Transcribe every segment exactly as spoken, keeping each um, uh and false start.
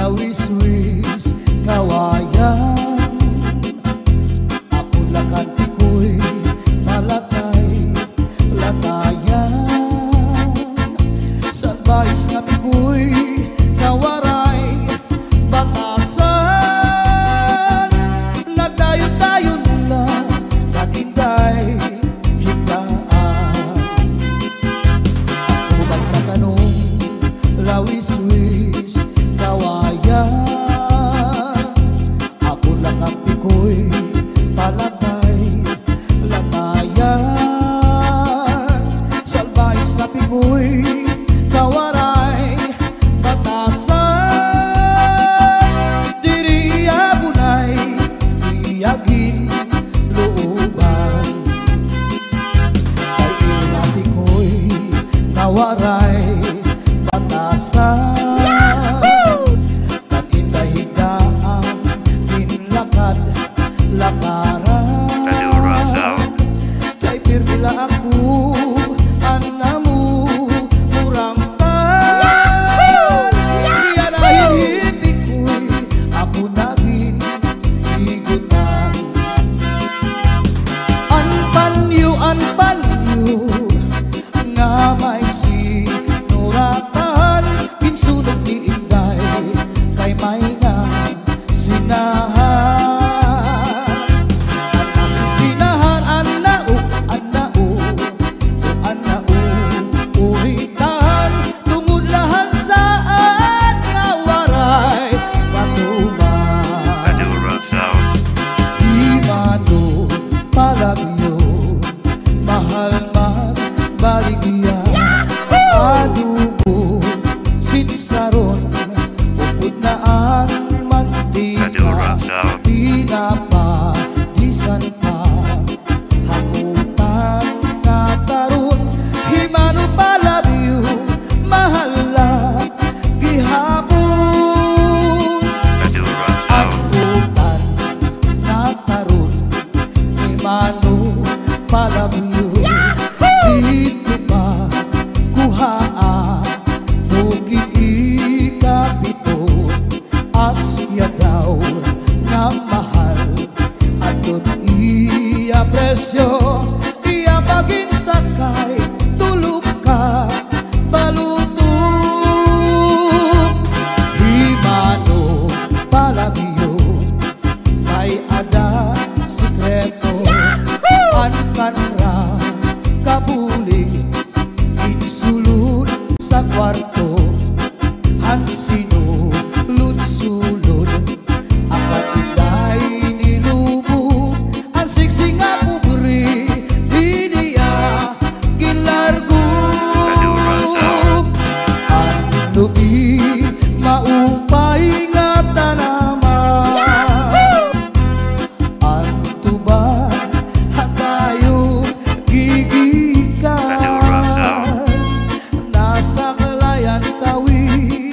Wiswis kawayan, apon la kan pikoy palatay, latayan. Salbahis nga pikoy nga waray batasan, nagdayon-dayon la kan inday higdaan. Ako magtatanong, lawiswis kawayan, apon la kan pikoy palatay, latayan. Salbahis nga pikoy nga waray batasan, diri iya bunay, iya ginlooban. Kay ini nga pikoy nga waray batasan, kan inday higdaan, ginlakad-lakaran. Kay pirmi la ako, anha mo, murang pa. Iya na hin hi pikoy, ako na ginhigutan. An panyo, an panyo nga may sinuratan, ginsunog ni inday kay may nasinahan. An nasisinahan, an nao, an nao, o an nao, uritan, tungod la han saad nga waray katuman. Hi Manong Palabyo, mahal magbaligya. Adobo, sitsaron, upod na an mantika. Tinapa, disan pa, hakutan nga taron. Hi Manong Palabyo, mahal la gihapon. Hakutan nga taron ni Manong Palabyo. Didto pa kuhaa, bukid ikapito, asya daw nga mahal. Adton iya presyo, iya pa ginsakay, tulo ka baluto. Hi Manong Palabyo, may-ada sekreto. An kanra kabulig, ginsulod sa kwarto. An sinulod-sulod, an inday nilubo. An siksi nga pobre, di niya ginlargo. An lubi, maupay nga tanaman. An tuba, ha tayo gigikan. Nasaklay an kawit,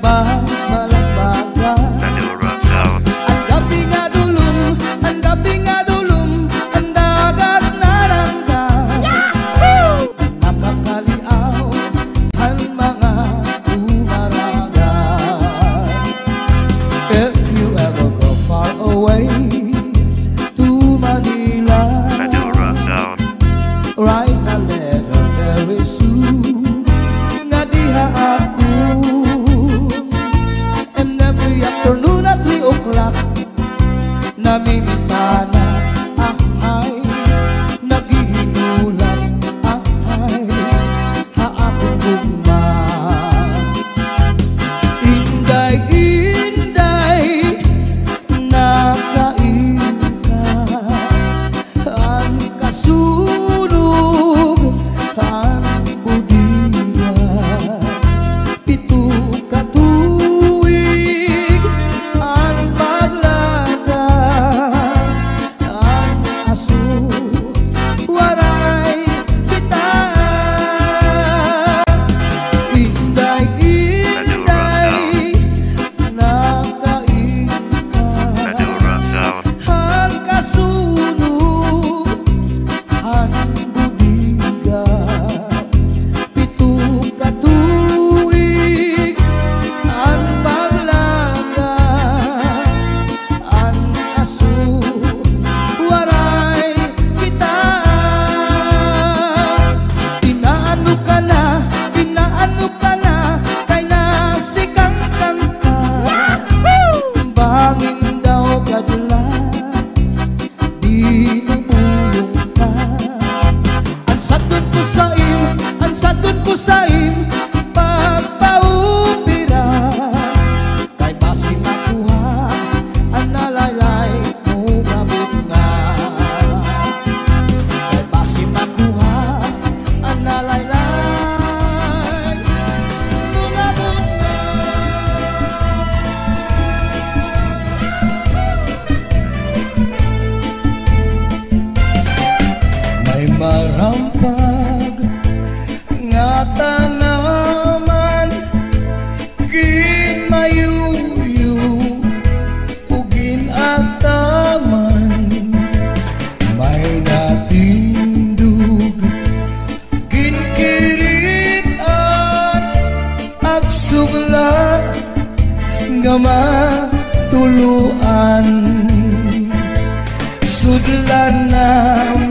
Pagbalambagan. An gab-i nga dulom, an gab-i nga dulom, an dagat narangga. Yahoo! Nakakaliaw han mga dumaragat. If you ever go far away to Manila, write a letter very soon nga diha ako. And every afternoon at three o'clock, namimitana, ahay, naghihinulat, ahay, ha akon gugma. Inday, Inday, nakain ka. An kasunog han budiga, pito ka tuig an paglaga, an aso waray kita. Inday, Inday, nakain ka. Han kasunog han budiga, pito ka tuig an paglaga, an aso waray kita. Inaano ka na, inaano ka na, kay nasikang kanta. Bangin daw kadula, di mabuyong ka. An sadton ko sa im, an sadton ko sa im pagpaupira, kay basi makuha an nalaylay mo nga butnga. Kay basi makuha an nalaylay mo nga butnga. May marampag nga tanaman, ginmayuyo ug gin-ataman. May natindog, ginkirit-an, agsugla nga matuloan. Sudlan na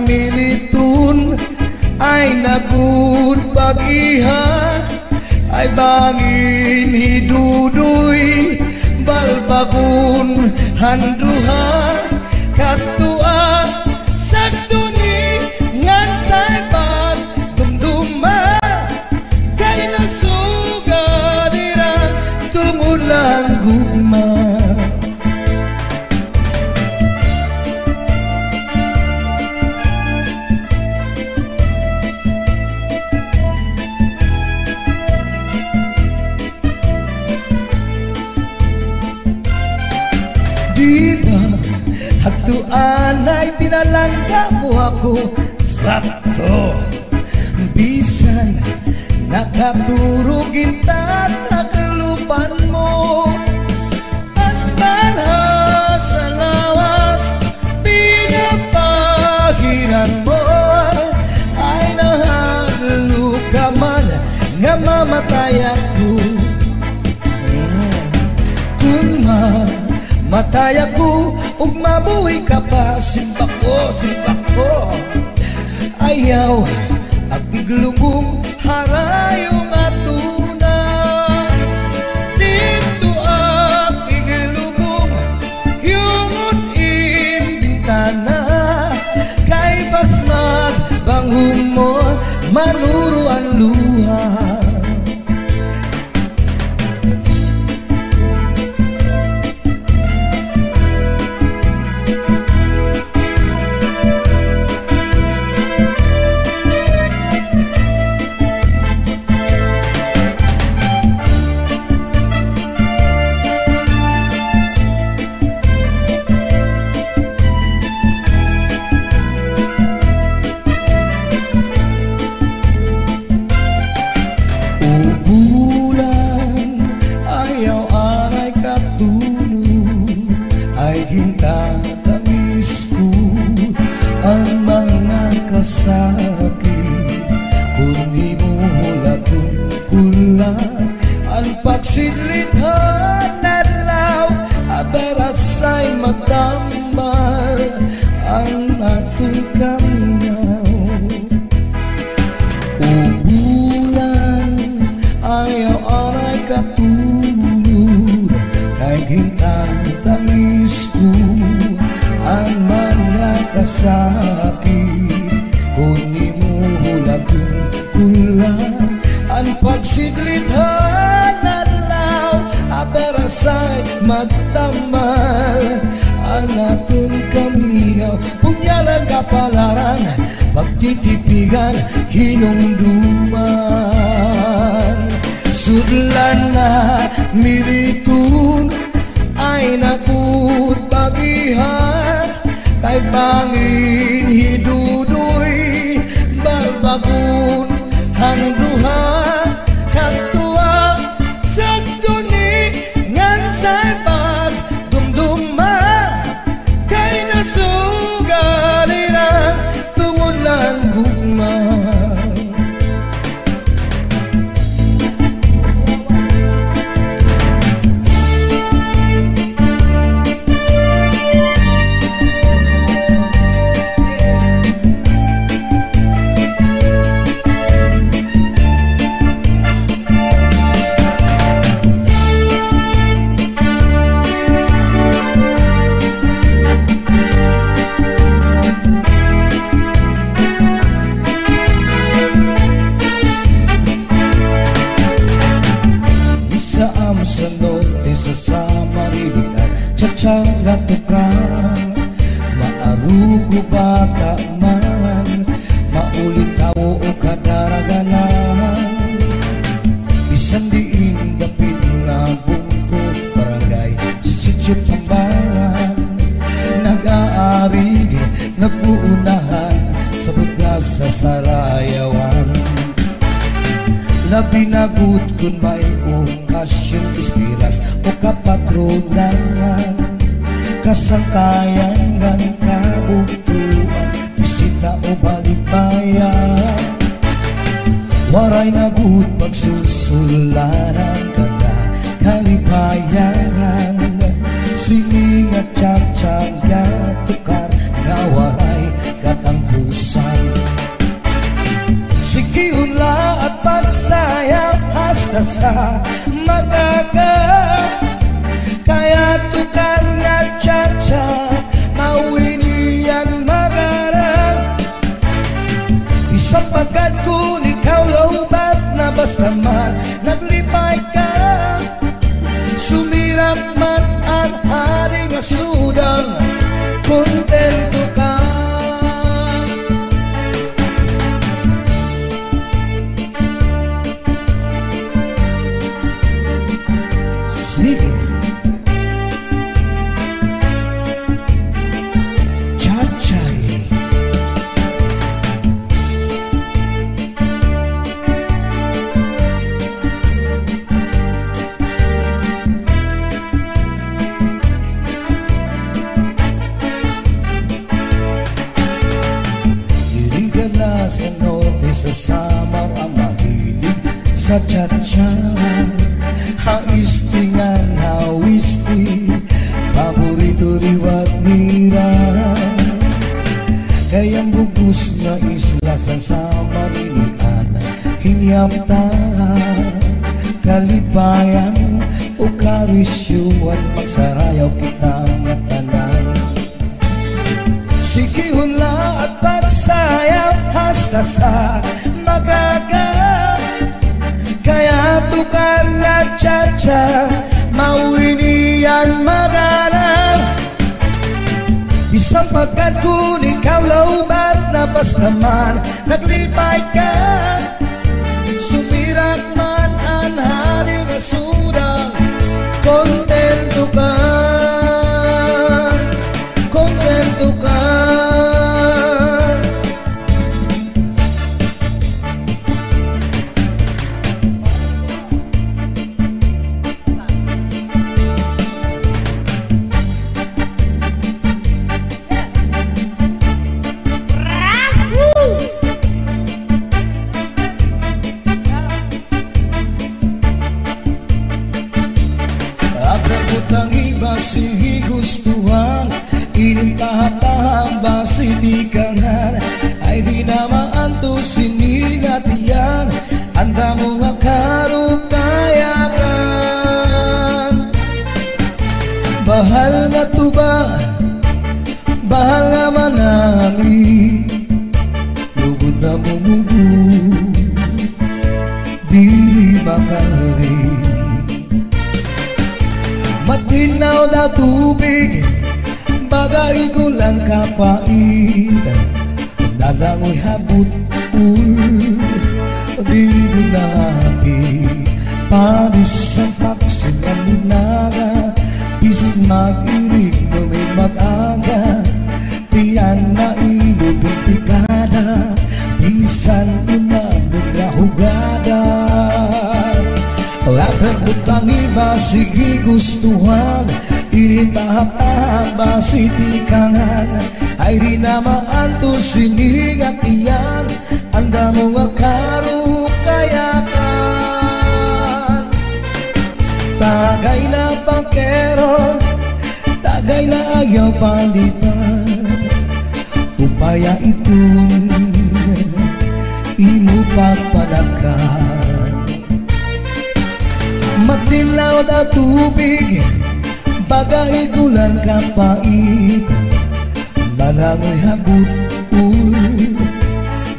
militon, ay nagud pag-iha, ay bangin hi Dudoy balbagon han duha. Kadtoa sagdon ni ngan say pagdumduma, kay nasugad hira tungod la han gugma. Di ba hadto anay pinalangga mo ako, sakto. Bisan nakaturog in tatakluban mo, an bala sa lawas pinapahiran mo, ay nahadlok ka man nga mamatay ako. Hmm. Kon mamatay ako ug mabuhi ka pa, simbako, simbako. Ayaw ak iglubong ha rayo nga tuna. Didto ak iglubong, hiyungot in bintana. Kay basmag banghumor, manuro an luha. Gintatangis ko an mga kasakit, kon imo hulagon ko la an pagsidlit han adlaw, adarasay magtamal an aton kamingaw. Punyalan, kapalaran, pagtitipigan, hinumduman. Sudlan na militon ay nakot bagihan, kay bangin hi Dudoy balbagon han duha, kadto ha sagdon ni ngan say pagdumduma, kay nasugal hira tungod la han gugma. Disa am sa norte, sa Samar, Iligan, Chacha nga tukang, maarugo bata man, maulitawo o kadaraganan. Bisan diin dapit nga bungto, barangay, sa sitio Tambangan, nag-aari, nag-uunahan sa butas sa sarayawan. Labi na gud kon may okasyon, pispiras o kapatronan, kasangkayan ngan kabugtoan, bisita o balikbayan. Waray na gud pagsusulan an kada kalipayan. Sini nga chacha nga tukar nga waray katangpusan. Sige, unla at pagsayaw hasta sa mag-aga. Kaya tukar nga chacha, mawini an mag-ara. Bisan pagkadkon ikaw lowbat na, basta man naglipay ka. Sumirak man an hari nga sudang, kontento ka. Sige. Chachay. Diri gad la sa norte, sa Samar an mahilig sa chacha. Ha este ngan ha weste, paborito liwat nira. Kay an bug-os nga isla san Samar, Iligan, hinyaptan, kalipayan o karisyohan, magsarayaw kita ngatanan. Sige, unla at pagsayaw hasta sa mag-aga. Kaya tukar nga chacha, mawini an mag-ara. Bisan pagkadkon ikaw lowbat na, basta man naglipay ka. Sumirak man an hari nga sudang, kontento ka, kontento ka. Akar butang iba si gustuhan, ini tahap-tahap basi tikangan, ay di na maantos ini nga tiyan, an damo nga karukayakan. Bahal nga tuba, bahal nga manami, lugod na mumugod, diri makari. Matinaw na tubig, baga ig-ulan kapait, nalangoy ha but-ol, di ko nahapi. Panis an paksin nga linaga, bis mag-irig no may mag-aga. Tiyan na ilo bintikada, bisan unabog nga hugada. Rapper butang iba, sige gustuhan, ini tahap-tahap basi tikangan. Ay di na maantos ini nga tiyan, an damo nga karukayakan. Tagay na bangkero, tagay na ayaw palipad. Upaya iton imo pagpanakan. Matinaw na tubig, baga ig-ulan kapait, nalangoy ha but-ol,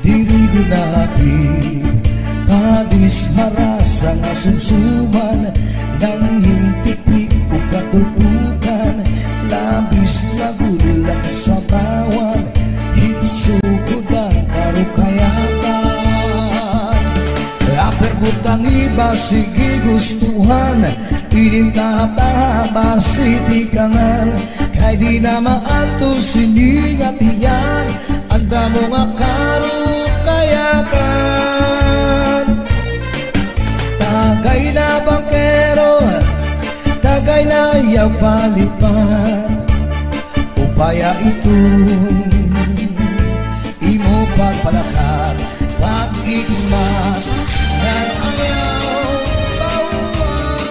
diri ginahapit. Padis marasa nga sumsuman, nangin tipik o katulpukan, labis na gulak sabawan, hitsugod an karukayakan. Rapper butang iba, sige gustuhan, ini tahap-tahap basi tikangan. Kay di na maantos ini nga tiyan, an damo nga karukayakan. Tagay na bangkero, tagay na ayaw palipad. Upaya iton imo pagpalakat, pag-igmat ngan ayaw pauway.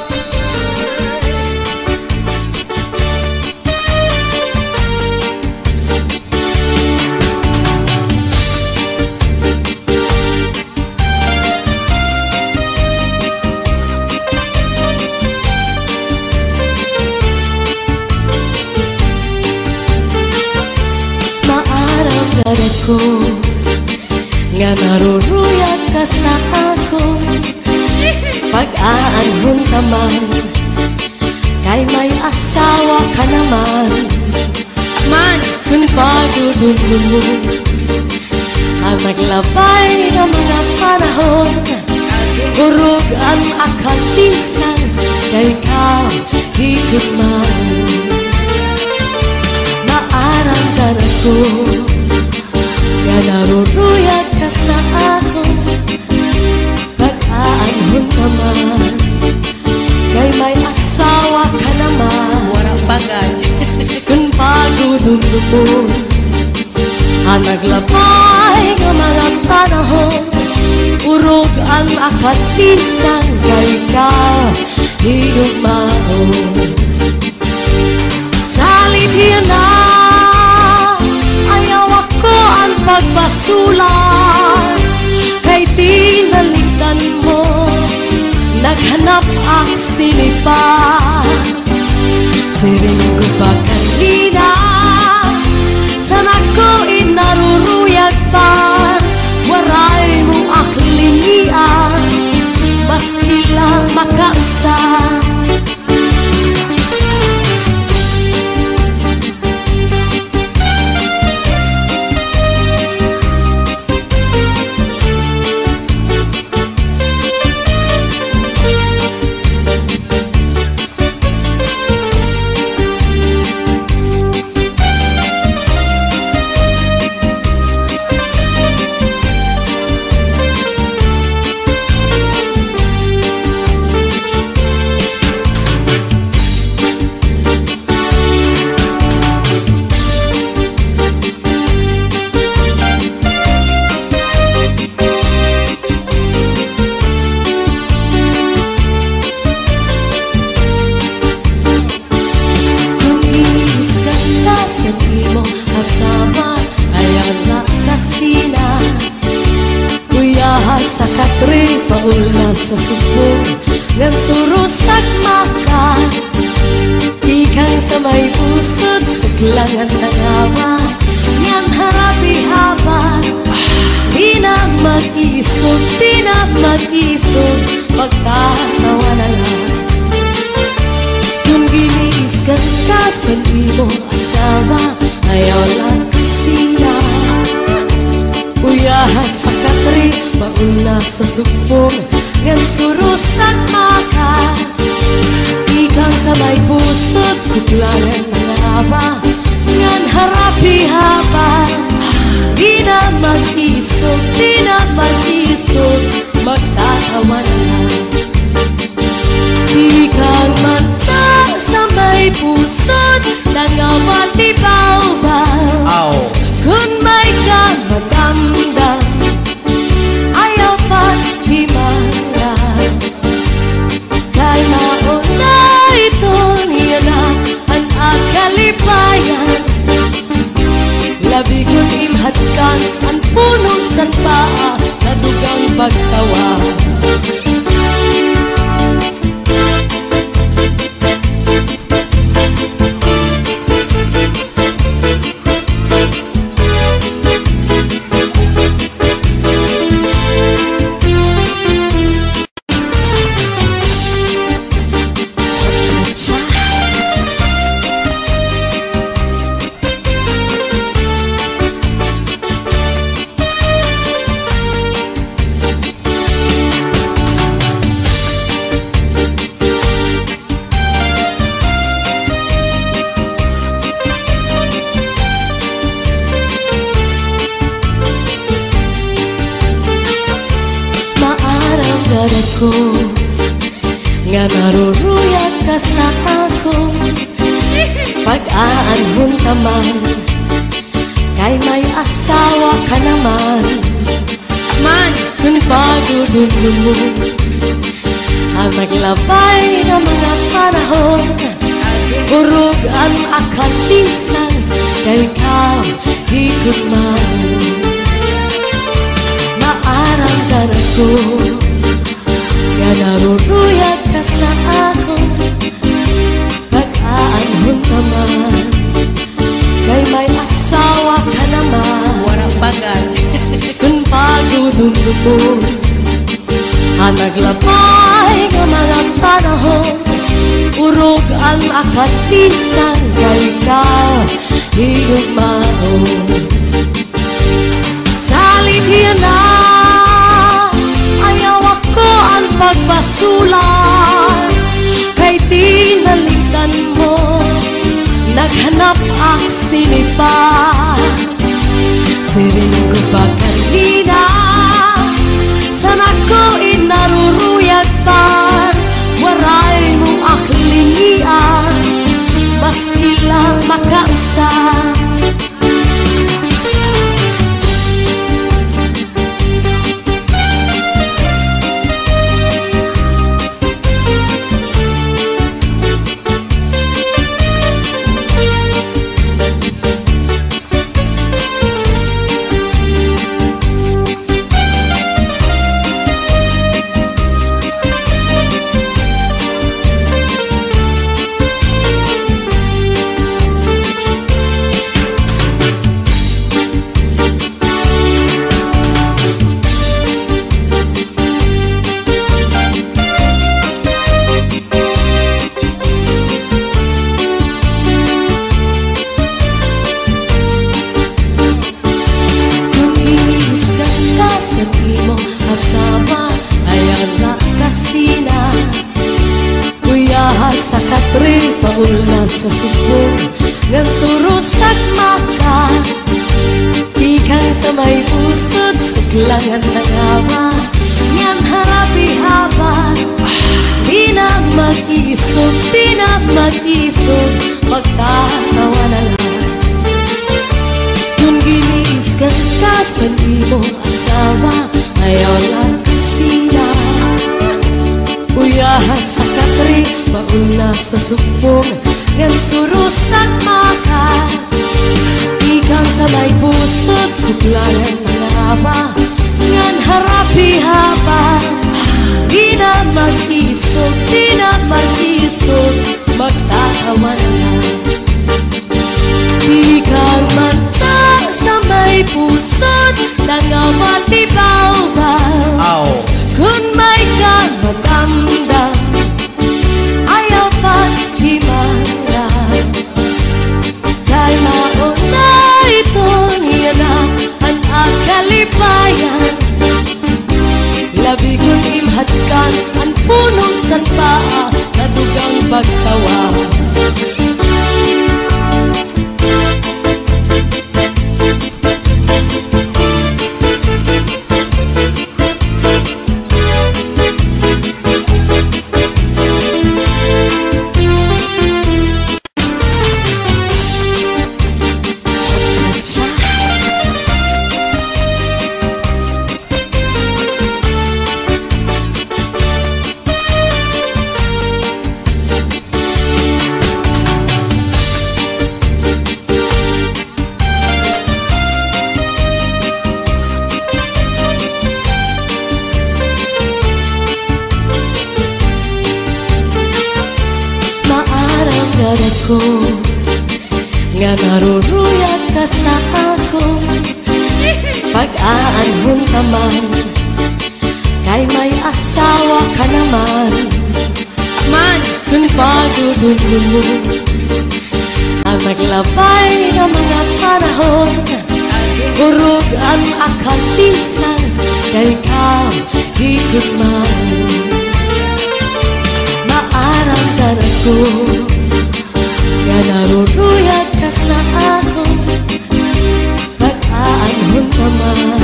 Maaram gad ako nga naruruyag ka sa akon. Pag-aanhon ka man, kay may asawa ka naman. Man! Kon pagdumdom mo an naglabay nga mga panahon, urog an akadisang kay ka higugma. Maaram gad ako nga naruruyag ka sa akon. Pag-aanhon ka man, kay may asawa ka naman. Wara pa gad. Kon pagdumdom mo an naglabay nga mga panahon, urog an akadisang kay ka higugmaon. Salit hiya na, ayaw ako an pagbasula, kay tinalikdan mo, naghanap ak sinipa. Siring ko pa kanina, san ako in naruruyag pa, waray mo ak linian, maski la makausa. Kon iiskan ka sa imo kasama, ay ala ka sina. Kuyaha sa katre, paulna sa subo, ngan surusag mata. Tikang sa Ngan nangawa, ngan harap-ihapan. Di na mag-iisog, di na mag-iisog, magtatawa na la. Kon giniisgan ka san imo asawa, ayaw la kasina. Uyahas sa katre, pauna sa sugbong, ngan suros ak maka. Tikang sa may pusod, suklangan an awa, ngan harap-ihapan. Di na mag-isog, di na mag-isog, magtatawa na la. Tikang mata sa may pusod, tangawa ti bawbaw. Aw. Kon may ka madamdam, ayaw pagtimala. Kay mao na iton yana an akalipayan. Labi kon im hatkan an puno san paa, nadugang pagtawa. Maaram gad ako nga naruruyag ka sa akon. Pag-aanhon ka man, kay may asawa ka naman. Man, kon pagdudumdom mo an naglabay nga mga panahon, urog an akalisan kay ikaw higugmaon. Maaram gad ako nga naruruyag ka sa akon. Pag-aanhon ka man, kay may asawa ka naman. Wara pa gad. Kon pagdudumdom mo an naglabay nga mga panahon, urog an akalisan kay ikaw higugmaon. Salit hiya na, ayaw ako an pagbasulan, kay tinalikan mo, naghanap ak sini pa. Siring ko pa kanina, san ako in naruruyag pa, waray mo ak lingian, maski la makausa. Kon iisgan ka sa imo asawa, ayaw la kasina. Uyahas sa katre, pauna sa sugbong, ngan suros ak maka. Tikang sa may pusod, suklangan an awa, ngan harap-ihapan. Di na mag-iisog, di na mag-iisog, magtatawa na la. Kon giniisgan ka san imo asawa, ayaw la kasina. Uyahas sa katre, pauna sa sugbong, ngan suros ak maka. Tikang sa may pusod, suklangan an awa, ngan harap-ihapan. Di na mag-isog, di na mag-isog, magtatawa na la. Di Ako nga naruruyag ka sa akon pag-aanhon ka man, kay may asawa ka naman. Man, kun pagdumdom mo an naglabay nga mga panahon, urog an akal bisan kay ka higugmaon. Maaram ka na ko nga naruruyag ka sa akon pag-aanhon ka man,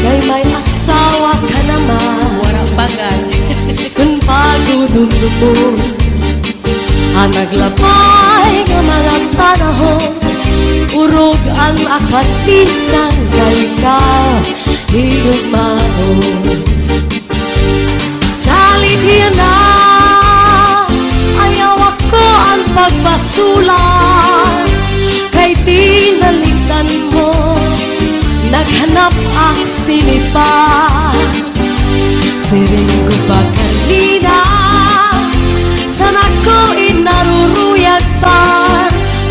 kay may asawa ka naman. Wara pa gad. Kun pagdumdom mo an naglabay nga mga panahon, urog an akal bisan kay ka higugmaon. Salit hiya na, ayaw ako an pagbasula, kay tinalikdan mo, naghanap ak sinipa. Siring ko pa kanina, san ako in naruruyag pa,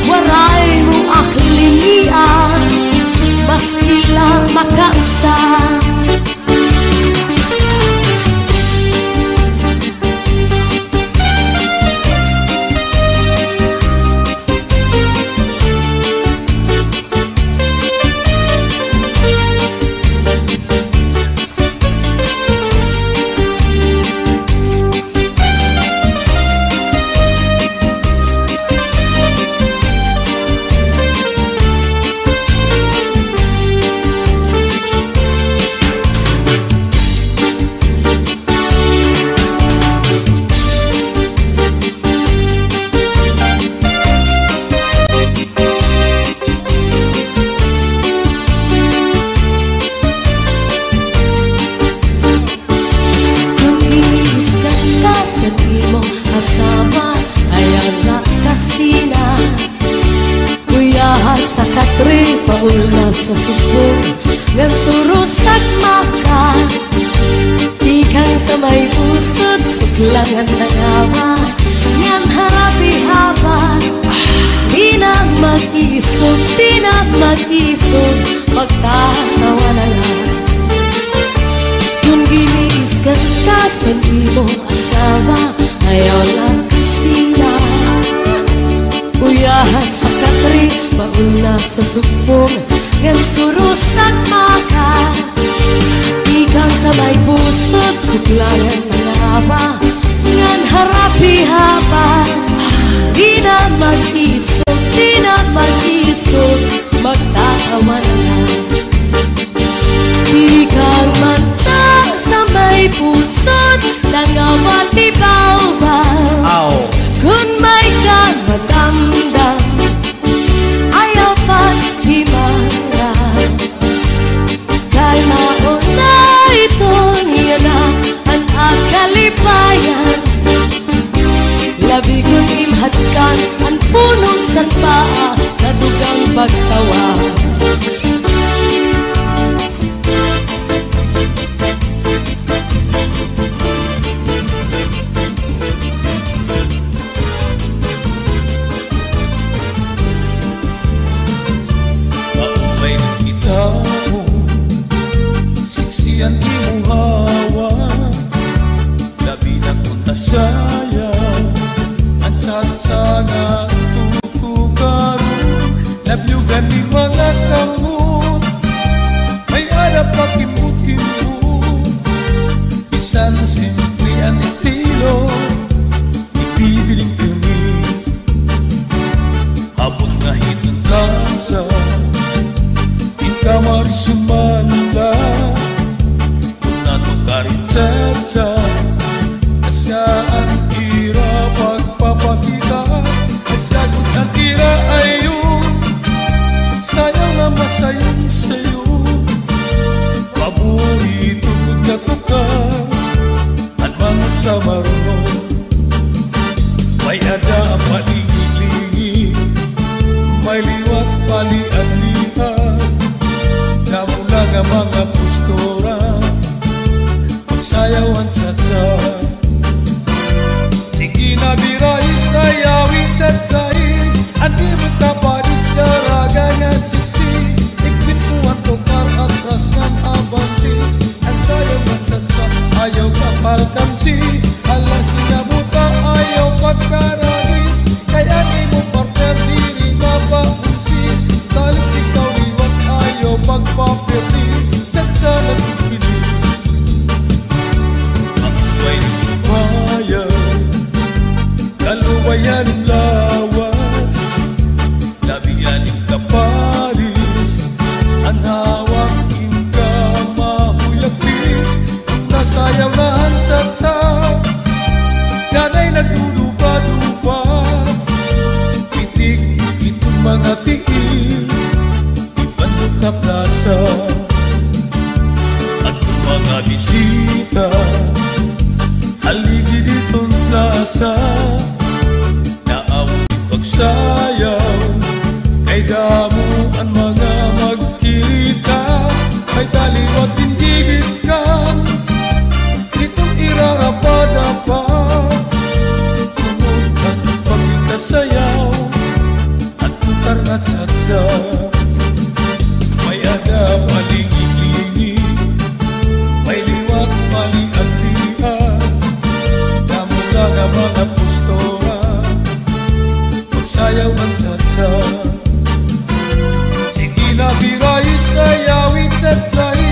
waray mo ak linian, maski la makausa. Kun iniiskan ka san imo asawa, ayaw la kasina. Kuyaha sa katre, paulna sa sugbong, ngan surosak maka. Tikang sa may pusod, suklangan nangawa, ngan harapi haba. Di na mag-iisog, di na mag-iisog, magtatawa na la. Kun giniiskan ka san imo asawa, ayaw la kasina. Kuyaha sa katre, paulna sa sugbong, ngan surosak maka. Tikang sa may pusod, suklangan nangawa, ngan harapi haba. Di na mag-iisog, di na mag-iisog, magtatawa na la. Tikang mata sa may pusod, nangawa ti bawbaw. Aw. Kun may ka madamdam, ayaw paghimaram. Kay mao na iton yana an akalipayan. Labi kon im hatkan an puno san paa, nadugang pagtawa. Maupay na kita mo, siksi an imo hawa. Labi na kon nasayaw an cha-cha nga tutukaron. Labyogan ni mga kamot, may-ada pa kimbot-kimbot. Bisan simple an estilo, ipipiling pirmi. Hapot nga hiton kasa, in kamar sumanda. Kun ano ka rin, cha-cha, asya an ira pagpapakita. Asya gud an ira ayon, sayaw nga masayon-sayon. Paborito gud nga tukar an mga Samarunon. May-ada an palingi-lingi, may liwat palian-lian, damo la nga mga postura, pagsayaw an cha-cha. Sige na, bira. Ay sayaw, itsatsain an imo kapadis, daraga nga siksi, igtimpo an tukar, atras ngan abanti, an sayaw ngan tsatsa, ayaw kapalkansi, hala, sinabot ka, ayaw pagkaragi, kay an imo partner diri mapaunsi, salit ikaw liwat, ayaw pagpapirdi, tsatsa ngan igpili. Ako may subayan, kaluwayan im lawas, labi an im kapadis, an hawak im kamahuyag pis, nasayaw na an tsatsa, nanay nagdudupa-dupa, itik iton mga tiil, ibandok ha plasa. Adto mga bisita, haligid iton plasa, naawod pagsayaw, kay damo an mga magkita, may taliwat in gigit kan, iton irarapa-dapa, tungod an pagkasayaw. An tukar nga tsatsa, may-ada palingi-lingi, may liwat palian-lian, damo la nga mga postura, pagsayaw an tsatsa. Sige na, birai, sayawi, tsatsai,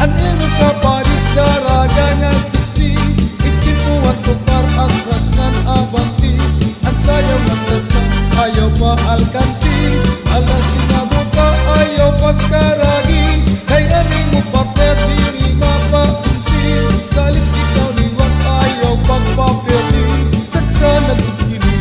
an imo kapadis, daraga nga siksi, igtimpo an tukar, atras ngan abanti, an sayaw ngan tsatsa, ayaw paalkansi, hala, sinabot ka, ayaw pagkaragi, kay an imo partner diri mapaunsi, salit ikaw liwat, ayaw pagpapirdi, tsatsa ngan igpili.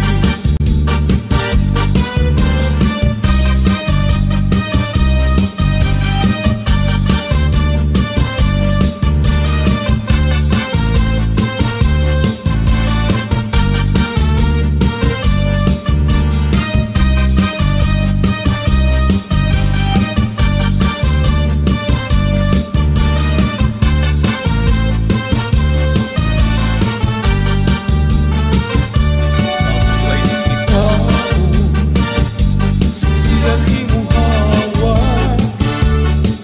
Siksi an imo hawak,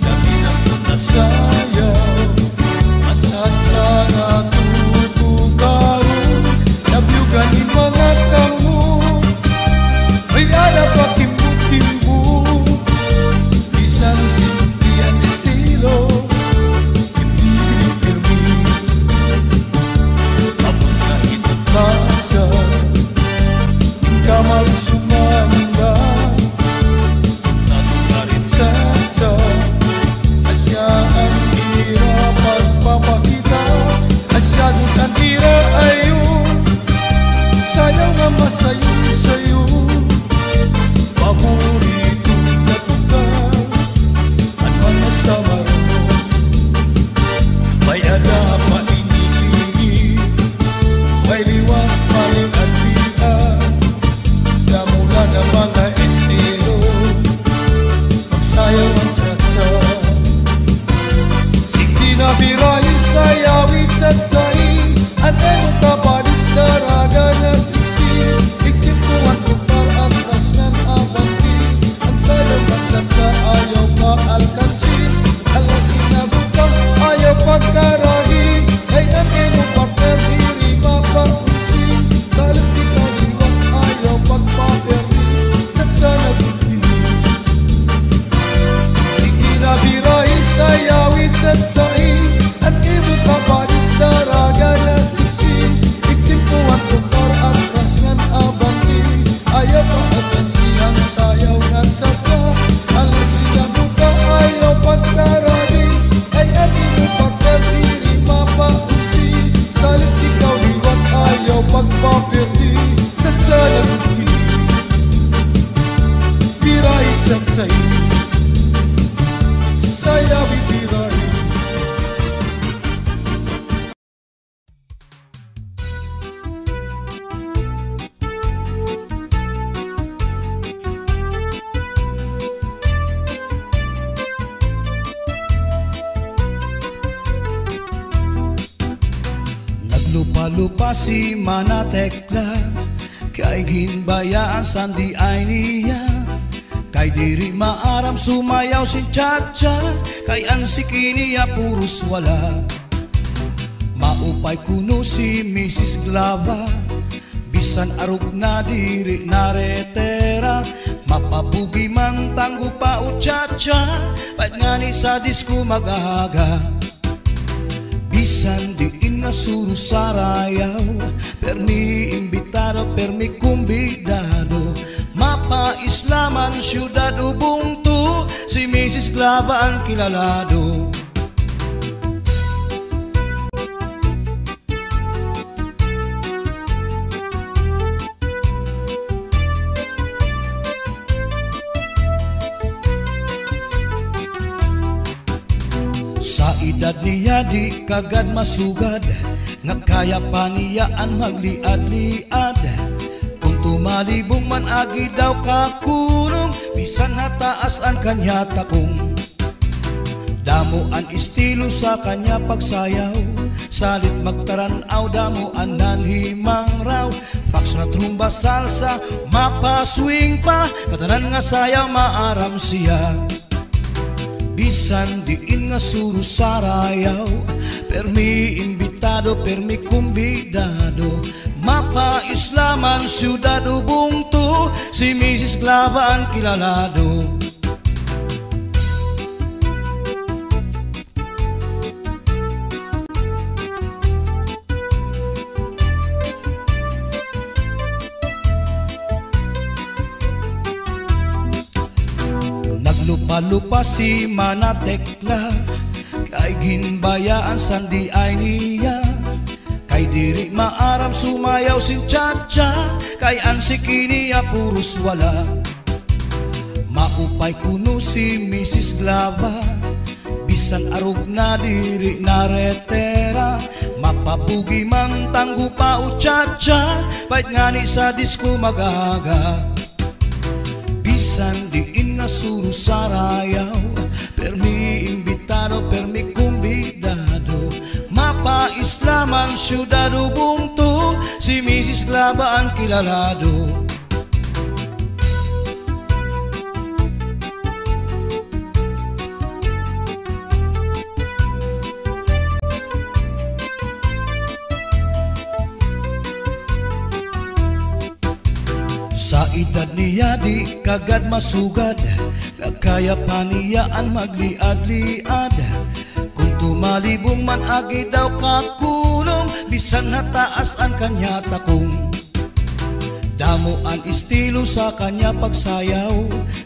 labi na kon nasayaw, an tsatsa nga tutukaron, nabiyugan in mga kamot, may-ada pa kimbot-kimbot, bisan simple an estilo, pirmi, pirmi. Tapos na ito kasa, in kamay sumanda, natural in tsatsa, asya an ira pagpapakita, asya gud an ira ayon, sayaw nga masayon-sayon, paborito nga tukar. An mga Samar, may-ada pa ini-ini, may liwat, may adlian, damo la nga mga estilo, pagsayaw an tsatsa. Sige na, birai, sayawi, tsatsai, an imo kapadis, daraga nga siksi, igtimpo an tukar, atras ngan abanti, an sayaw ngan tsatsa, ayaw paalkansi, hala, sinabot ka, ayaw pagkaragi, kay an imo partner diri mapaunsi, salit ikaw liwat, ayaw pagpapirdi, tsatsa ngan igpili. Sige na, birai, sayawi, tsatsai, an imo kapadis, daraga nga siksi, igtimpo an tukar, atras ngan abanti, ayaw paalkansi, an sayaw ngan tsatsa, hala, sinabot ka, ayaw pagkaragi, kay an imo partner diri mapaunsi, salit ikaw liwat, ayaw pagpapirdi, tsatsa ngan igpili. Birai, tsatsai, sayawi, birai. Naglupa-lupa si Mana Tekla, Kay ginbayaan san di ay niya, kay diri maaram sumayaw sin cha-cha, kay an siki niya puros wala. Maupay kuno si Misis Glava, bisan arog na diri na retera, mapabugi man tanggo pa o cha-cha, pait ngani sa disko mag-aga. Bisan diin nga suro sarayaw, permi imbitado, permi kumbidado. Mapa-isla man syudad o bungto, si Misis Glava an kilalado. Sa edad niya di kagad masugad, nga kaya pa niya an magliad-liad. Kon tumalibong man agi daw kakulong, bisan hataas an kanya takong. Damo an estilo sa kanya pagsayaw, salit magtaran-aw damo an nanhimangaraw. Foxtrot, rumba, salsa, mapa-swing pa, ngatanan nga sayaw maaram siya. Bisan diin nga suro sarayaw, permi imbitado, permi kumbidado. Mapa-isla man syudad o bungto, si Misis Glava an kilalado. Naglupa-lupa si Mana Tekla, kay ginbayaan san di ay niya. Kay diri maaram sumayaw sin cha-cha, kay an siki niya puros wala. Maupay kuno si Misis Glava, bisan arog na diri na retera, mapabugi man tanggo pa o cha-cha, pait ngani sa disko mag-aga. Bisan diin nga suro sarayaw, permi imbitado, permi kumbidado. Mapa-isla man syudad o bungto, si Misis Glava an kilalado. Sa edad niya di kagad masugad, nga kaya pa niya an magliad-liad. Kon tumalibong man agi daw kakulong, bisan hataas an kanya takong. Damo an estilo sa kanya pagsayaw,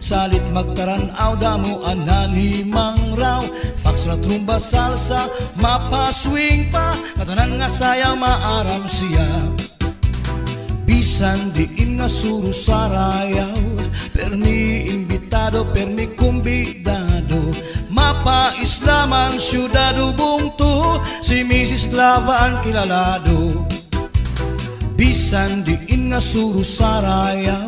salit magtaran-aw damo an nanhimangaraw. Foxtrot, rumba, salsa, mapa-swing pa, ngatanan nga sayaw maaram siya. Bisan diin nga suro sarayaw, permi imbitado, permi kumbidado. Mapa-isla man syudad o bungto, si Misis Glava an kilalado. Bisan diin nga suro sarayaw,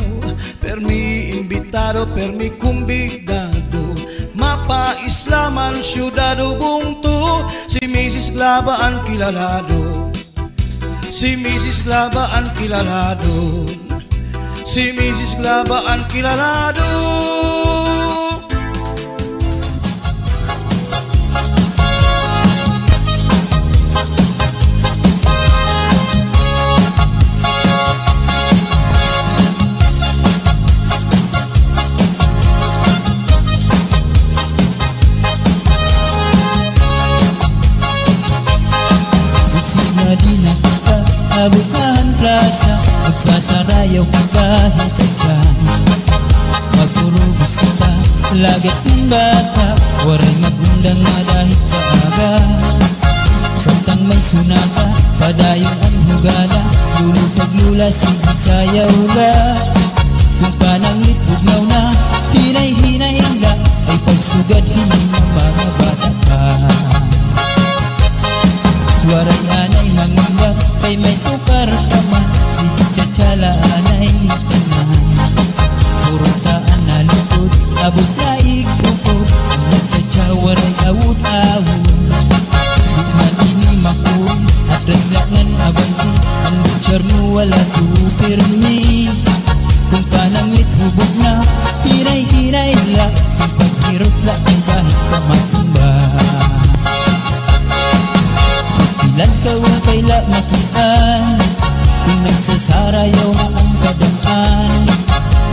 permi imbitado, permi kumbidado. Mapa-isla man syudad o bungto, si Misis Glava an kilalado. Si Misis Glava an kilalado. Si Misis Glava an kilalado. Buksid na dinakita, abot na han plasa, magsasarayaw kita hin cha-cha. Magurubos kita, lagas ngan bata, waray mag-undang nga dahil kaaga. Samtang may sunata, padayon an hugada, lolo kag lola, sige sayaw la. Kon pananglit bugnaw na, hinay-hinay la, ay pagsugad hini nga mga bata pa. Waray anay mangamba, kay may tukar ka man, sige cha-cha la anay tanan. Puro ta an naluod, abot na igukod, nagcha-cha waray awod-awod. Di man ini makuon, atras la ngan abante, an butcher mo wala to pirmi. Ila, an paghirot la kay bahin ka matumba. Pastilan ka upay la makit-an, kon nagsasarayaw na an kadam-an.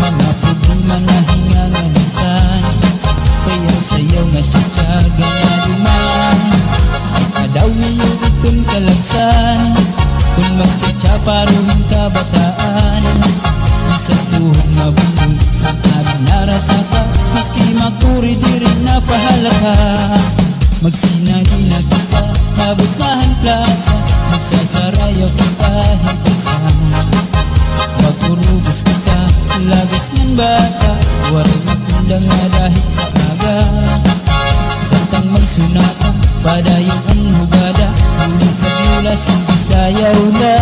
Mga problema na hinganganutan, kay an sayaw nga tiyatyaga na duman. Kadaw niyo iton kalagsan, kon magtsatsa paro hin kabataan. Bisan tuhod mabunol an aton naratata, maski makuri diri na pahalata. Magsinani na kita, maabot na han plasa, magsasarayaw kita hin tsatsa. Magurugos kita, lagas ngan bata, waray matundang nga dahil aga. Samtang may sunata, padayon an hugada, ulo kag lula, sige sayaw la.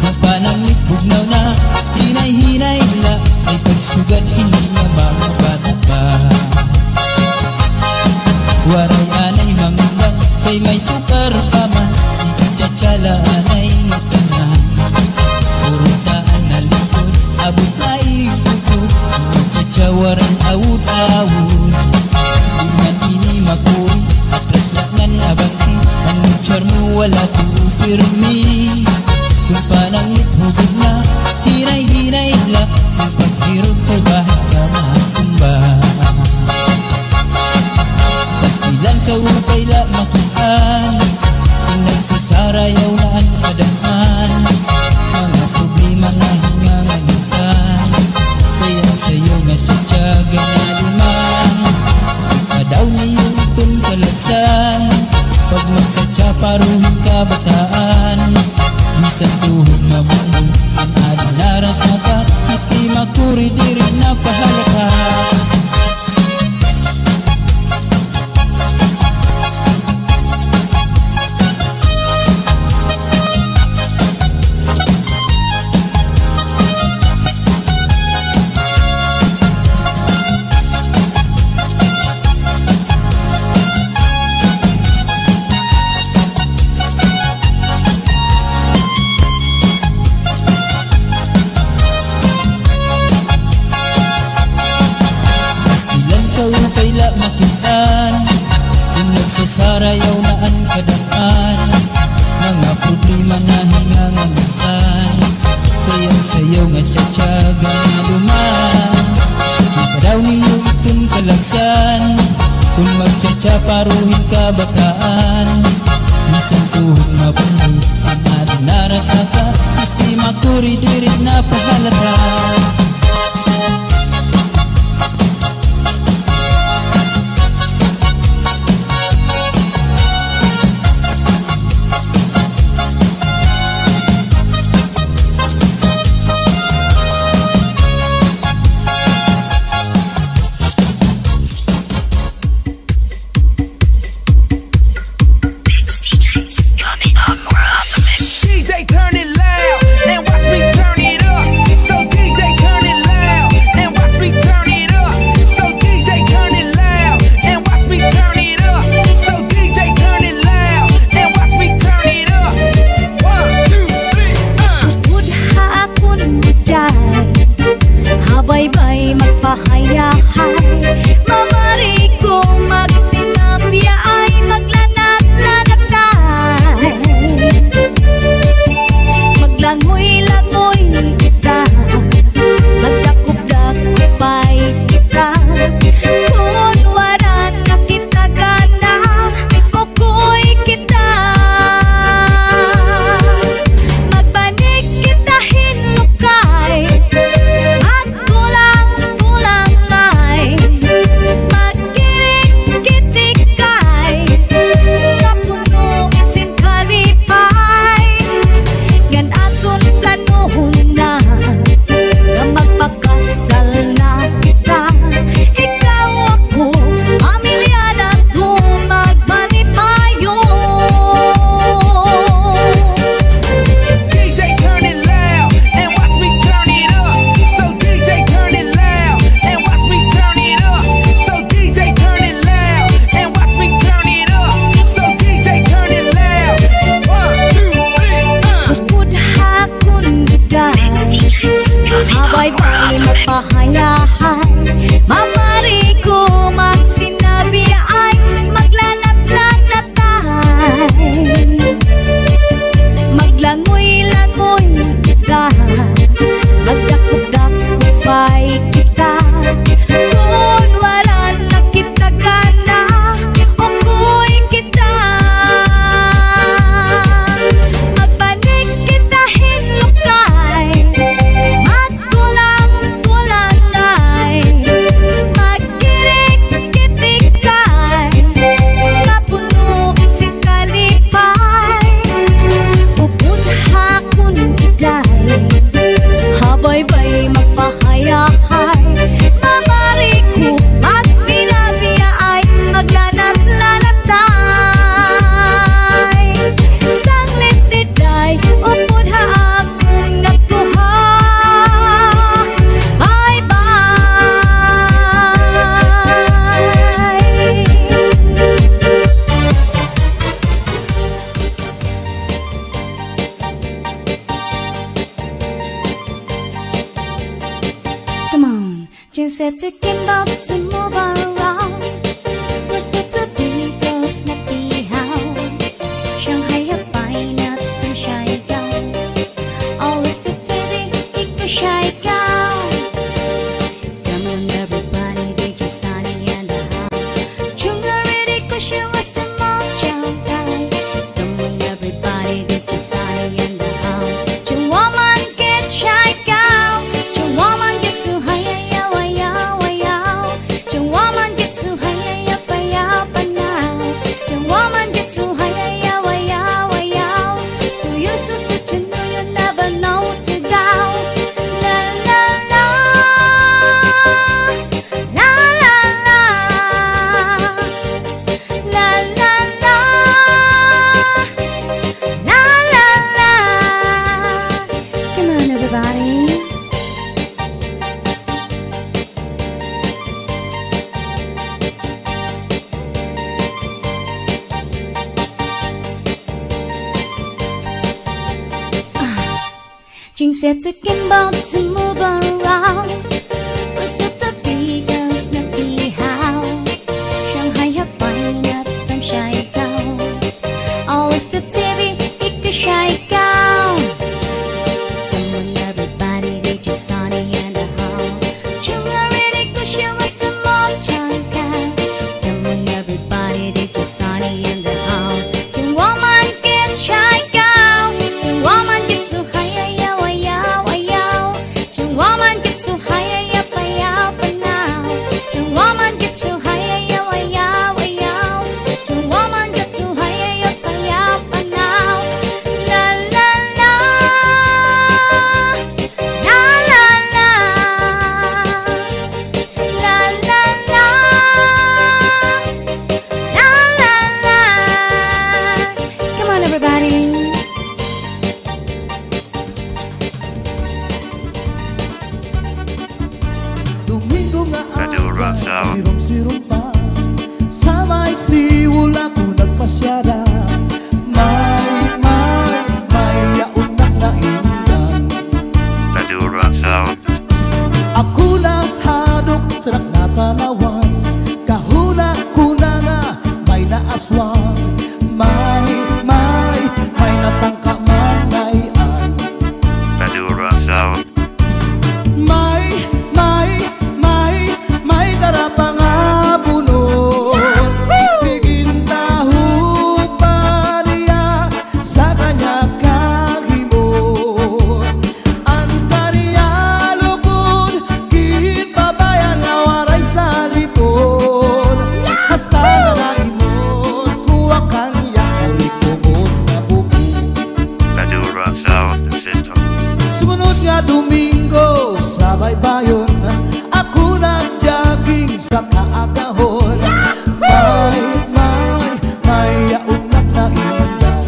Kon pananglit bugnaw na, hinay-hinay la, ay pagsugad hini nga mga bata pa. Waray anay mangundang, kay may tukar pa man, sige tsatsa la anay ngatanan. Puro taan na lingkod, abot na igtukod, tsatsa waray awod-awod. Di man ini makuri, atras la ngan abante, an motor mo wala tuo pirmi. Kon pananglit hugod na, hinay-hinay la, an paghirot kay bahin ka matumba. Pastilan ka upay la makit-an, kon nagsasarayaw na an kadam-an. Mga problema na hinganganutan, kay an sayaw nga tiyatyaga na duman. Kadaw niyo iton kalagsan, pag magtsatsa paro hin kabataan. Bisan tuhod mabunol an aton naratata, maski makuri diri na pahalata. Pastilan ka upay la makit-an, kon nagsasarayaw na an kadam-an. Mga problema na hinganganutan, kay an sayaw nga tiyatyaga na duman. Kadaw niyo iton kalagsan, kon magtsatsa paro hin kabataan. Bisan tuhod mabunol an aton naratata, maski makuri diri na pahalata. D J, turn it loud and watch me turn it up. So D J, turn it loud and watch me turn it up. So D J, turn it loud and watch me turn it up. So D J, turn it loud and watch me turn it up. One, two, three, uh. Tungod ha akon edad, habaybay magpahayahay, mamari ko magsinabyaay, maglanat-lanatay. Maglangoy-langoy kita, magdakop-dakopay kita. Kon wara na kita gana, ukoy kita. Magbanig kita hin lukay, magkulang-kulangay, magkirik-kitikay, nga puno sin kalipay. Ngan aton planohon na, nga magpakasal na kita. Ikaw, ako, pamilya naton magmalipayon. D J, turn it loud and watch me turn it up. So D J, turn it loud and watch me turn it up. So D J, turn it loud and watch me turn it up. So D J, turn it loud. One, two, three, uh. Tungod ha akon edad, habaybay magpahayahay, mama Just had to give up to move around. Was it the Beatles na pihaw? Shanghai have fine nuts to shake out. Always the T V, it could shake out. Come on, everybody, D J Sunny in the house. Chung already cause you was the mom, Chung. Come on, everybody, get your side in the house. Your woman get shy out. Your woman get too high, yeah, yeah, yeah, yeah. Your woman get too high, yeah, yeah, yeah, yeah, yeah. Your woman get too high, yeah, yeah, yeah, yeah, yeah. So you so such you know you never know to go. La, la, la. La, la, la. La, la, la. La, la, la. Come on, everybody. Ah. Jing said to Kimball to move around. We said to Vegas na pihaw. Shanghai have fine nuts, tam shy cow. Always the T V, it could shy cow. Come on, everybody, get your Sunny in the house. Chung already cause you was the mom, Chung cow. Come on, everybody, get your Sunny in the house. Chung woman get shy cow. Chung woman get too high, yow, yow, yow. Chung woman get too high, yow, yow, yow. Chung woman get too high, yow, yow, yow. Chung woman get too high, yow, yow, yow. La, la, la. La, la, la. La, la, la. La, la, la. Come on, everybody. Domingo nga adlaw, sirom-sirom pa. Sa may siwol ako nagpasyada. May, may, may yaon ak naindan. Ako nahadlok sa nakan-awan. Kahuna-huna nga may naaswang. May, may, may natangka man ngay-an. May, may, may, may dara pa nga bunot. Tigintaho pa niya sa kanya kahimot. An kanya lugod ginpabayan nga waray salipon. Hasta nga naimot ko an kanya kurig-kumot nga bubong. Sumunod nga Domingo sa baybayon, ako nag-jogging sa kaagahon. May, may, may yaon ak naindan.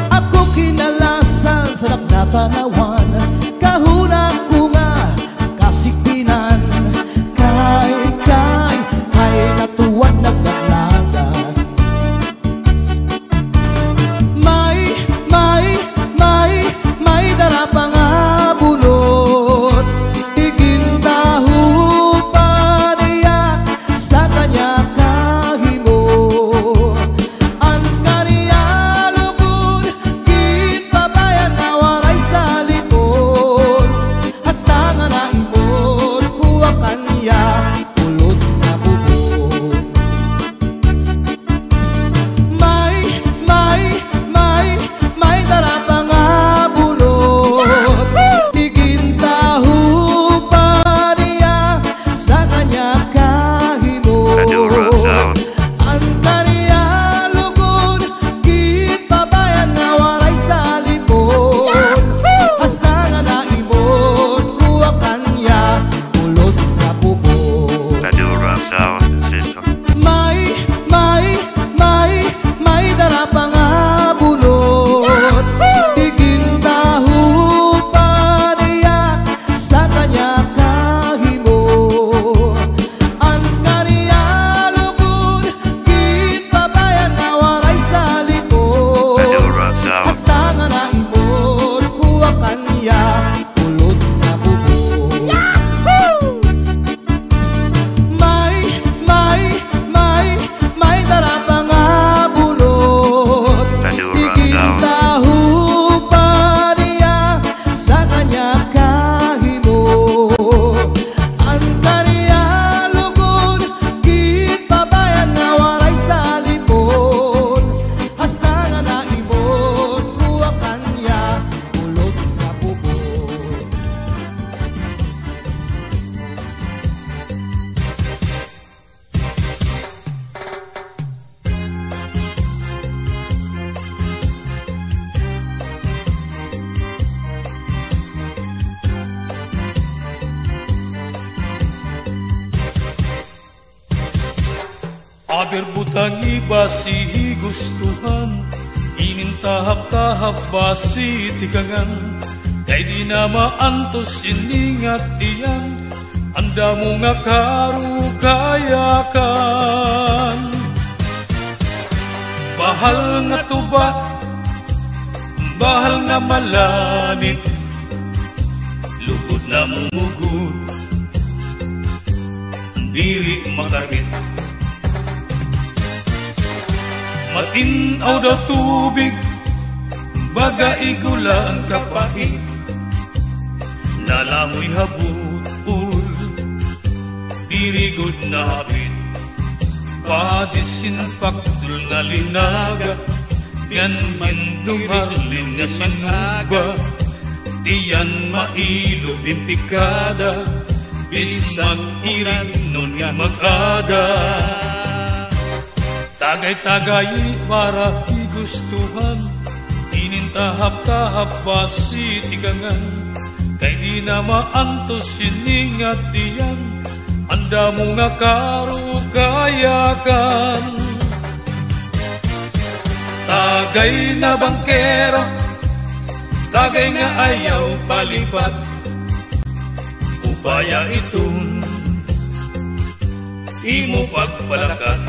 Ako kinalasan sa nakan-awan, kahuna ko nga kasikpinan. Kay, kay, kay natuwad nagdaglagan. May, may, may, may dara pa nga bunot. Tigintaho pa niya sa kanya kahimot. An kanya lugod ginpabayan nga waray salipon. Aber butang iba si higustuhan, inin tahap-tahap basi tikangan, kay di na maantos ini nga tiyan, an damo nga karukayakan. Bahal nga tuba, bahal nga malanit, lugod namumugod, diri makarhit. Matin-aw daw tubig, baga igula an kapait, nalangoy ha but-ol, diri gud nahapit. Padisinpaktol nga linaga, ngan hin dumarlin nga sinuba, tiyan mailot hin tikada, bisan mag-irig-on hin mag-ada. Tagay-tagayi para higustuhan, inin tahap-tahap basi tikangan, kay di na maantos ini nga tiyan, an damo nga karukayakan. Tagay na bangkero, tagay nga ayaw palipat, upaya iton imo pagpalakat.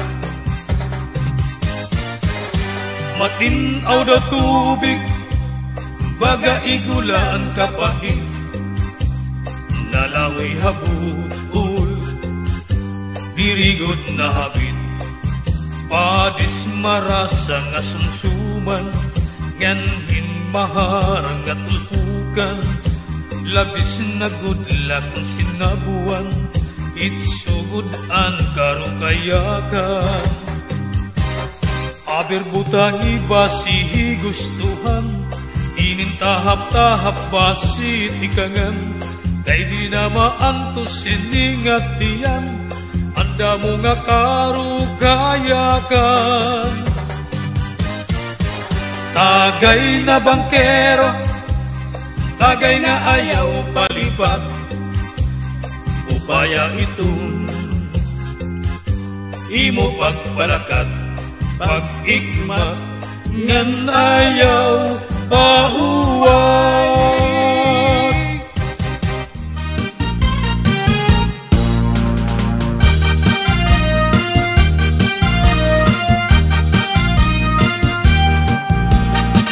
Matin-aw daw tubig, baga igula an kapait, nalangoy ha but-ol, diri gud nahapit. Padis marasa nga sumsuman, ngan hin maharang nga tulpukan, labis na gud la kon sinabuan, itso gud an karukayakan. Aber butang iba si higustuhan, inin tahap-tahap basi tikangan, kay di na maantos ini nga tiyan, an damo nga karukayakan. Tagay na bangkero, tagay nga ayaw palipat, upaya iton imo pagpalakat, pag-igmat, ngan ayaw pauwat.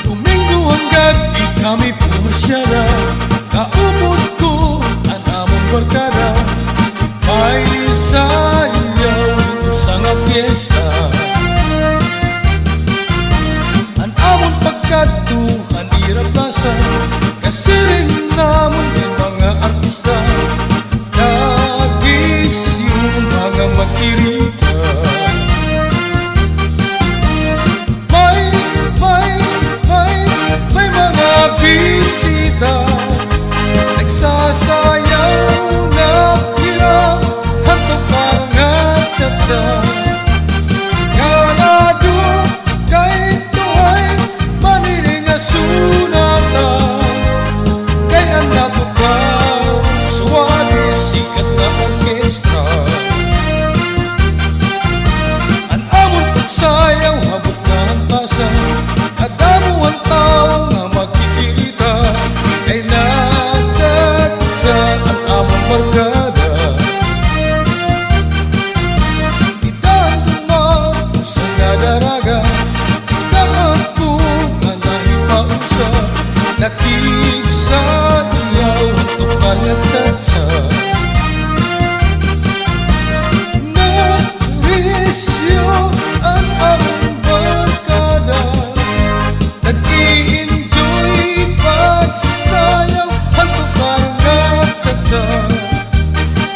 Domingo an gab-i kami pumasyada, kaupod ko an amon barkada. May sayaw didto sa nga fiesta. An amon pagkadto han ira plasa, kasiring namon hin mga artista, nag-isyu mga makirita. May, may, may, may mga bisita, nagsasayaw na hira, hantok pa nga cha-cha. Ganado kay tuhay, maniling nga sunata, kay an natukaw, suwabe, sikat nga orkestra. An amon pagsayaw, habot na an pasa, kadamo an tawo nga makikirita, kay nagchat-chat an amon barkada. Dida an dumaog usa nga daraga, dida ako nga nahipausa, nakigsayaw, tukar nga cha-cha. Narisyo an amon barkada, nag-i-enjoy pagsayaw, han tukar nga cha-cha.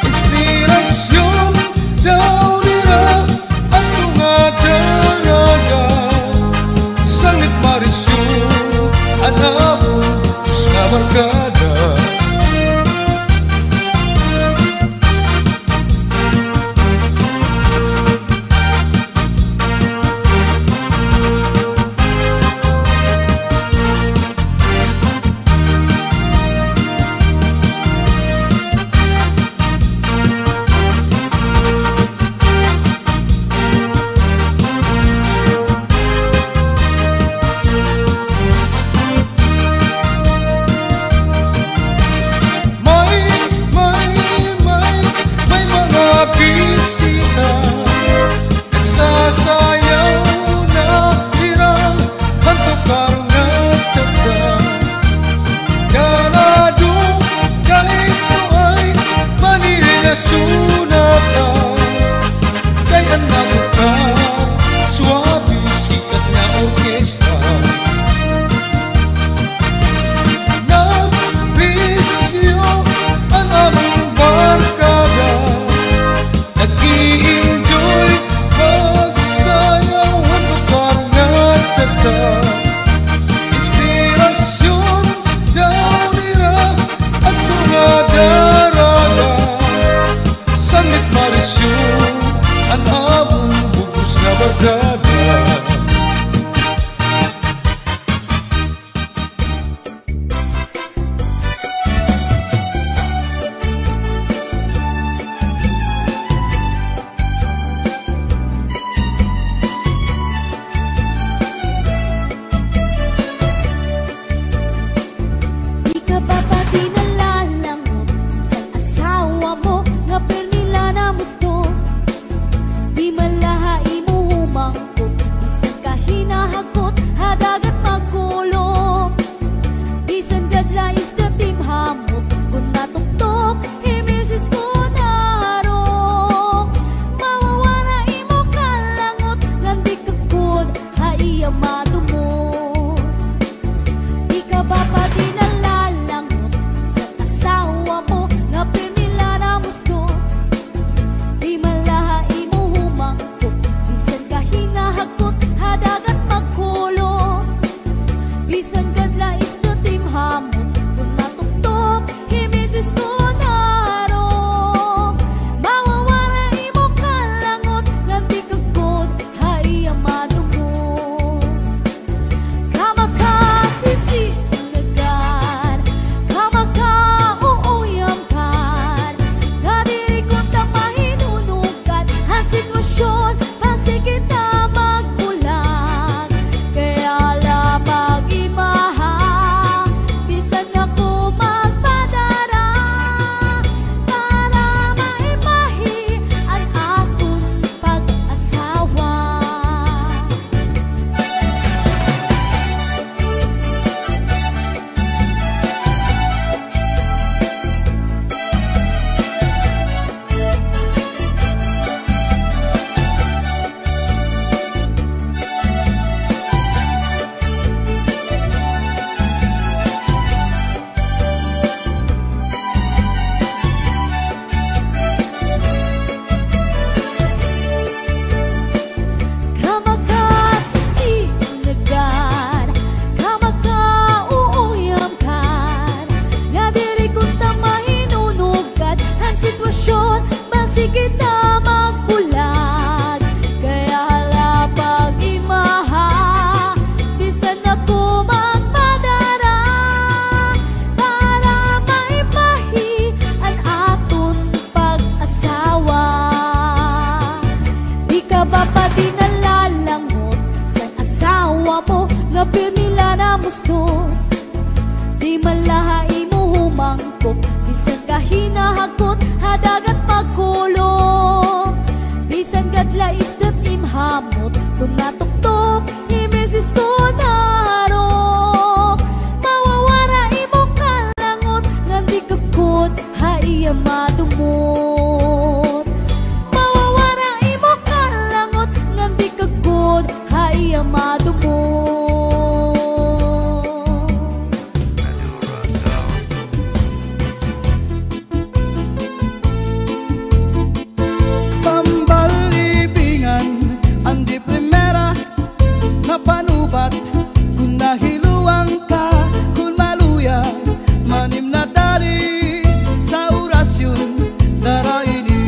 Inspirasyon daw nira adto nga daraga, sanglit marisyo an amon dos nga barkada. Sunatan kay an naguka, suabe sikat nga orkestra. Nagbisyo an amon barkada, nag-i-enjoy pagsayaw han lokal nga cha-cha. Inspirasyon daw nira adto nga daraga. Sanglit marisyo an amon bug-os nga barkada. Ikaw ba pati nalalangot san asawa mo nga pirmi la namustot? Di man la ha imo humangkop, bisan ka hinahagkot ha dagat magkulop. Bisan gad la isda it im hamot, kon matuktok hi misis kon harok. Mawawara imo kalangot ngan di ka gud ha iya madumot. Ikaw ba pati nalalangot san asawa mo nga pirmi la namustot? Di man la ha imo humangkop, bisan ka hinahagkot ha dagat magkulop. Bisan gad la isda it im hamot, kon matuktok hi misis kon harok. Mawawara imo kalangot ngan di ka gud ha iya madumot. Kamakasisinugan, kamakauuyamkan, nga diri kunta mahinunugad han sitwasyon, basi kita magbulag. Kaya la pag-imaha, bisan ako magpadara, para maimahi an aton pag-asawa. Kamakasisinugan, kamakauuyamkan, nga diri kunta mahinunugad han sitwasyon, basi kita magbulag. Kaya la pag-imaha, bisan ako magpadara, para maimahi an aton pag-asawa. Ikaw ba pati nalalangot san asawa mo nga pirmi la namustot? Di man la ha imo humangkop, bisan ka hinahagkot ha dagat magkulop. Bisan gad la isda it im hamot, kon matuktok hi misis kon harok. Mawawara imo kalangot ngan di ka gud ha iya madumot. Mawawara imo kalangot ngan di ka gud ha iya madumot. Pambalibingan, an di primera nga panubat, kon nahiluang ka, kon maluya, manim na dali sa orasyon, dara ini.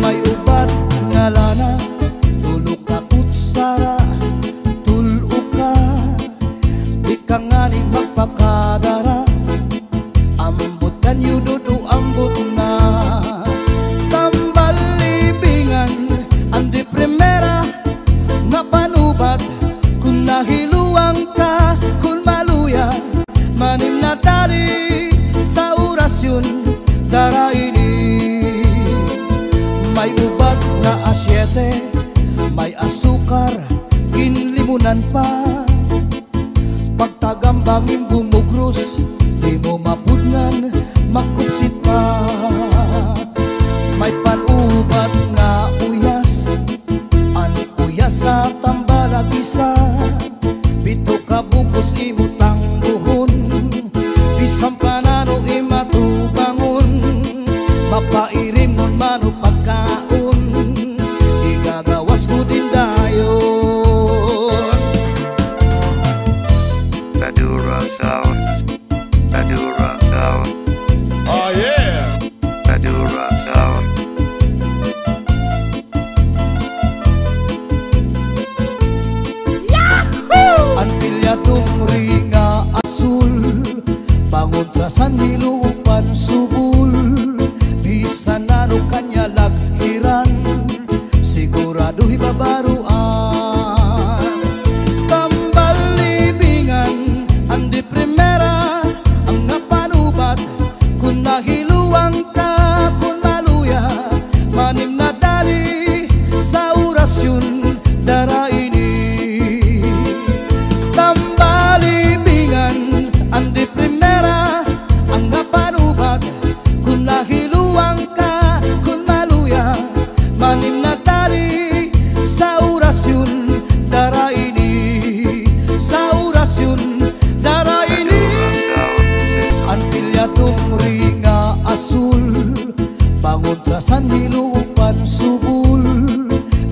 May ubat ngalana, tulok ka kutsara, tul-o ka, di ka ngani magpakadara. Ambot kanyo, dudo, ambot na. Pambalibingan, an di primera nga panubat, kon nahiluang ka, kon maluya, manim na dali sa orasyon, dara ini. May ubat nga asyete, may asukar, ginlimunan pa. Pagtagambang im bumugros, di mo mapudngan, makupsit pa. Sampanano imatubangon, mapairimnon mano pagkaon, igagawas ko din dayon. Madura Sound. Madura Sound. Oh, yeah! Madura Sound. Yahoo! An pilya dungri nga asul, pangontra san hilupan subol, bisan ano kanya lagkiran, sigurado hibabaroan. Tambal libingan, an de primera, an nga panubat, kon mahiluang ka, kon maluya, manim na dali sa orasyon dara ini. Tambal libingan, an de primera, an nga panubat, kon mahiluang ka, kon maluya, manim na dali sa orasyon dara ini, sa orasyon dara ini. An pilya dungri nga asul, pangontra san hilupan subol,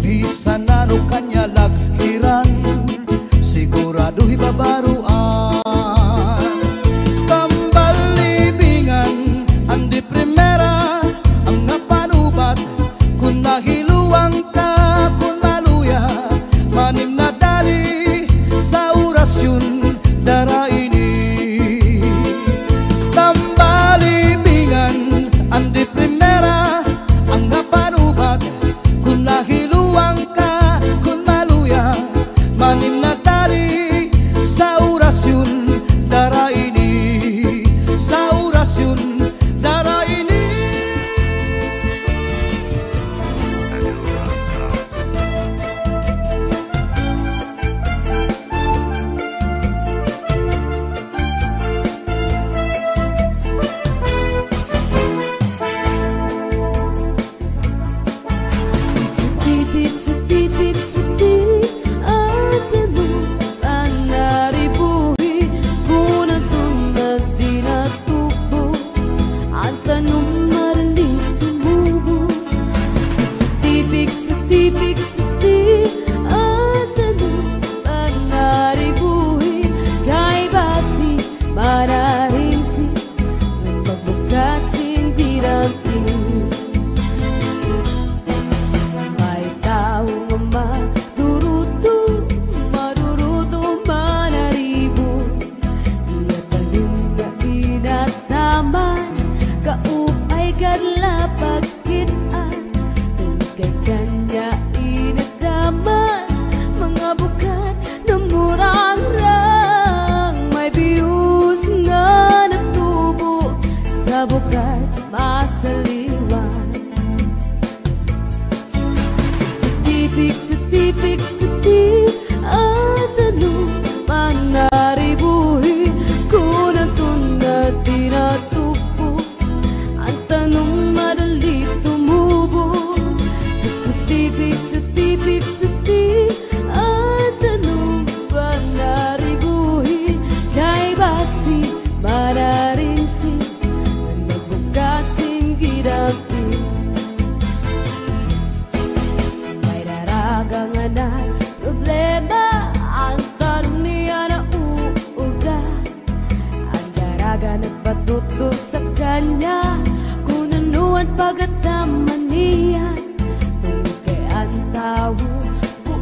bisan ano kanya lagkiran, sigurado hibabaroan. Tambal libingan, an de primera, an nga panubat, kon mahiluang ka, kon maluya, manim na dali sa orasyon dara ini. Tambal libingan, an de primera, an nga panubat, kon mahiluang ka, kon maluya, manim na dali sa orasyon dara ini, sa orasyon dara ini. Bigsuti, bigsuti, bigsuti, an tanum panaribuhi, kon adton na dinatubo, an tanum madali tumubo. Bigsuti, bigsuti, bigsuti, an tanum panaribuhi, kay basi mararingsi, magbukat sin diramping. May tawo nga maduruto, maduruto, manaribo. Iya tanum nga inataman, kaupay gad la pagkit-an. Tungkay kanya inataman, mga bukat namurangrang, may bihos nga natubo sa bukat masaliwan. Bigsuti, bigsuti, bigsuti, an tanum panaribuhi, kon adton na dinatubo, an tanum madali tumubo. Bigsuti, bigsuti, bigsuti, an tanum panaribuhi, kay basi mararingsi, magbukat sin diramping. May daraga nga nagproblema, an tanum niya nauuga. An daraga nagpatutok sa kanya, kon ano an pagkataman niya. Tungod kay an tawo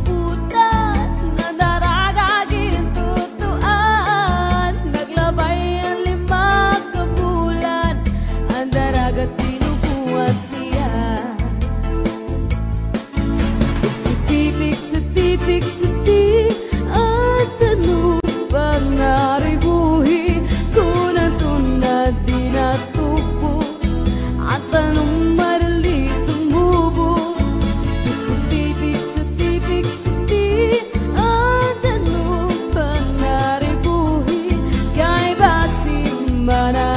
buotan, an daraga gintutuan. Naglabay an lima ka bulan, an daraga tinubuan niya. Bigsuti, bigsuti, bigsuti, an tanum panaribuhi, kon adton na dinatubo, an tanum madali tumubo. Bigsuti, bigsuti, bigsuti, an tanum panaribuhi, kay basi mana